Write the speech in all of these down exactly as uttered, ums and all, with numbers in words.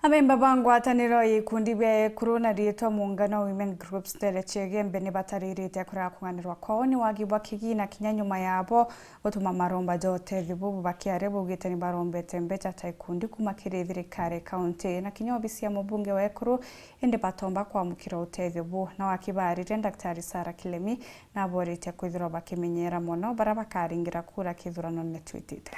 Amemba ba ngwataniro ya ikundi bia ekuru na riitwa Muungano Women Groups nteere cia Igembe ni bataririte kurega kung'anirwa kwao ni wagi bwa kigina kinya nyuma yabo gutuma maromba ja utethio bubu bakiaria baugite ni barombete mbeca ta ikundi kuma kiri thirikari ya kaunti na kinya obisi ya mubunge wa ekuru, indi batomba kwamukira utethio bu. Na wakibaarire, Daktari Sarah Kilemi naboorite kwithirwa bakimenyera mono baria bakaringira kura kithuranone twitite.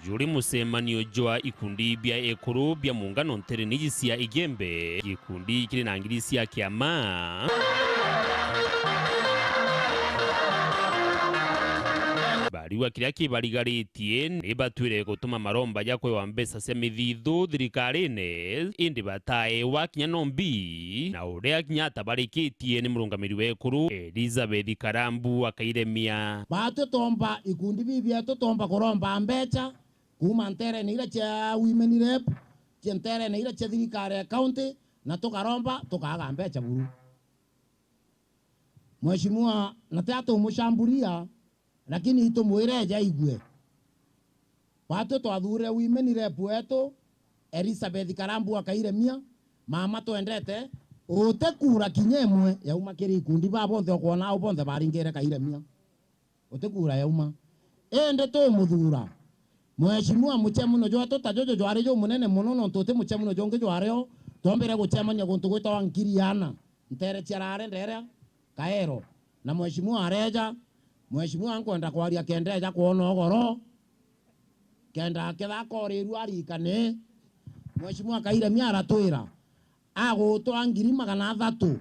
Juri mucemanio jwa ikundi bia ekuru bia muungano ntereni iji cia Igembe, gikundi kiri na ngiri cia kiama. Bariuga kiria kibarigaritie ni batwire gutuma maromba ja kwewa mbeca cia mithithu thirikarine, indi bataewa kinya no mbi, na uria kinya atabarikitie ni murungamiri wa ekuru Elizabeth Karambu akairemia. Baatwi tomba ikundi biu bietu tomba kuromba mbeca kuuma nterene iria cia women rep, cia nterene iria cia thirikari ya county, na tukaromba tukaaga mbeca buru. Mheshimiwa, na ti atumucamburia, lakini itumwire eje aigue. Baatwi twathuurire women rep wetu, Elizabeth Karambu akairemia, mama twendete, uti kura kinya imwe yauma kiri ikundi baa bonthe ukwona au bonthe baringire kairemia. Uti kura yauma. Indi tumuthuura. Mheshimiwa, mucemanio jwetu ta juju jwari jumunene mono, nontu uti mucemanio jungi jwario, twombire gucemania guntu gwitagwa Nkiriana, ntere cia Rare nderia Kaero, na mheshimiwa areja, mheshimiwa nkwenda kwaria kenda eja kwona ugoro, kenda aketha akorirua arikane. Mheshimiwa Kairemia aratwira agutwa ngiri magana athatu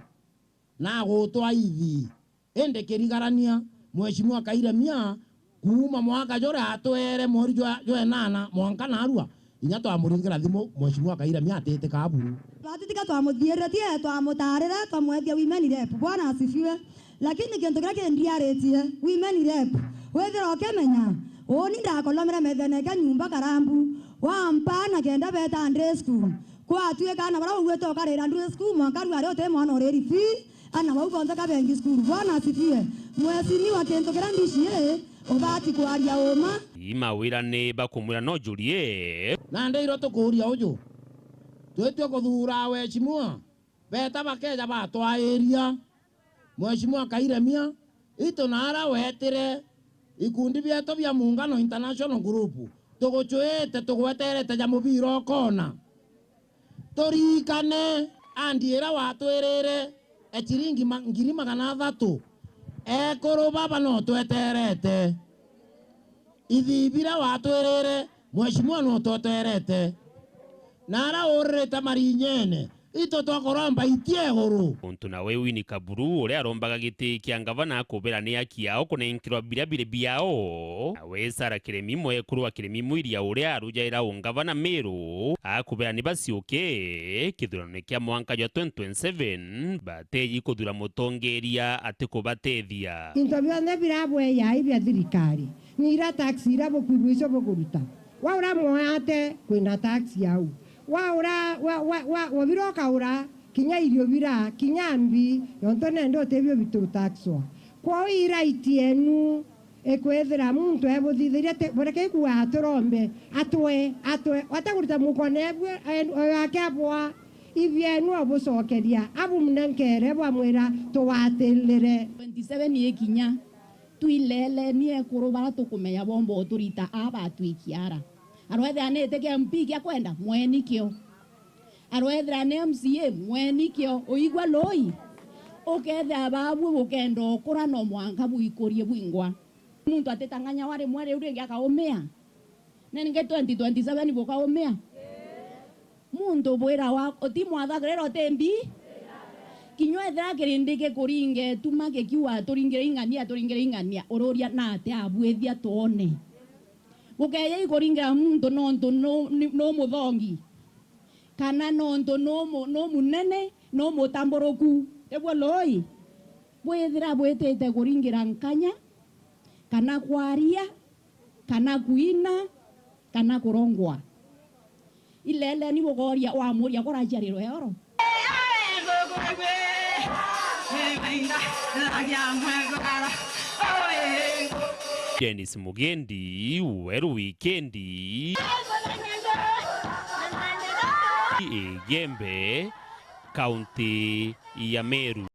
na agutwa ithi. Indi kirigarania, Mheshimiwa Kairemia, kuuma mwaka juria atweere mweri jwa, jwa enana mwanka naarua, inya twamuringira thimu, Mheshimiwa Kairemia atitikaa buru. Twatitika twamuthiirire, twamutaarire, twamwethia women rep. Bwana asifiwe. Lakini kintu kiria kindiaritie, women rep, withira ukimenya, uuni ndakolomire methene kia nyumba Karambu, wampaa na kenda beeta day school. Kwatuika aana baria ugwite ukarira day school, mwanka riu ari uti mwana uriri fee, aana bau bonthe kabengi cukuru. Bwana asifiwe. Mheshimiwa, kintu kiria ndicii, ubati kwaria uma. Imawira ni bakumwira no jurie. Nandi iro tukuuria uju, twitue kuthuura weshimiwa, beeta bakeja batwairia. Mheshimiwa Kairemia, itu naara wetire ikundi bietu bia Muungano International Group, tugucwite tugweterete ja mubira ukona. Turirikane andi iria watwirire e ciringi ma-, ngiri magana athatu. Ekuru baba no tweterete. Ithi biria watwirire, Mheshimiwa, no tweterete. Naara uririte marinyene, itu twakuromba itia iguru. Untu nawe Winnie Kaburu, uria arombaga giti kia ngavana, akubera ni aki yao kunenkirwa biria biri biao. Nawe Sarah Kiremi, mwekuru wa Kiremi Mwiria, uria arujaira ungavana Meru, akubera ni baciuke kithurano kia mwanka jwa twenty twenty-seven, bateji kuthura mutongeria atikubatethia. Into bionthe birabweyai bia thirikari, ni ira tax ira bukwigua icio bukuruta. Waura mwate, kwina tax yau. Waura, wa, wa, wa, wabira ukaura, kinya irio bira, kinya mbi, yonto nende utibio bitu taxwa. Kwou i right yenu ikwithira muntu ebuthithiria ti, burekei kuuga aturombe, atwe, atwe, atakuruta mukone ebue, en-, oyo ake abwa, ibienu obucokeria, abumunenkere bwamwira tugwatirire. Twenty-seven ikinya, twileleni ekuru bara tukumenya bomba uturita a batwikia ara. Arwethira ni iti kia M P kia kwenda, mweni kio. Arwethira ni M C A, mweni kio. Uigua lui? Ukethira babu bukenda ukura no mwanka buikurie bwingwa. Muntu atitang'anya wa rimwe riu ringi akaumia. Nenge twenty twenty-seven bukaumia. Muntu bwira wa, uti mwatha kirira uti mbi. Kinya ethira kirindi gikuringe tuma gikiuga turingire ing'ania, turingire ing'ania, ururia na ati abwithia twone. Gukeja ikuringira muntu nontu nu, ni, nu muthongi, kana nontu nu mu, nu munene, nu mutamburuku. Tiguo lui? Bwithira bwitite kuringira nkanya, kana kwaria, kana kwina, kana kurongwa. Ileleni bukoria wamuria kuraciarirwe oro. Dennis Mugendi, Weru Wikendi, Igembe, kaunti ya Meru.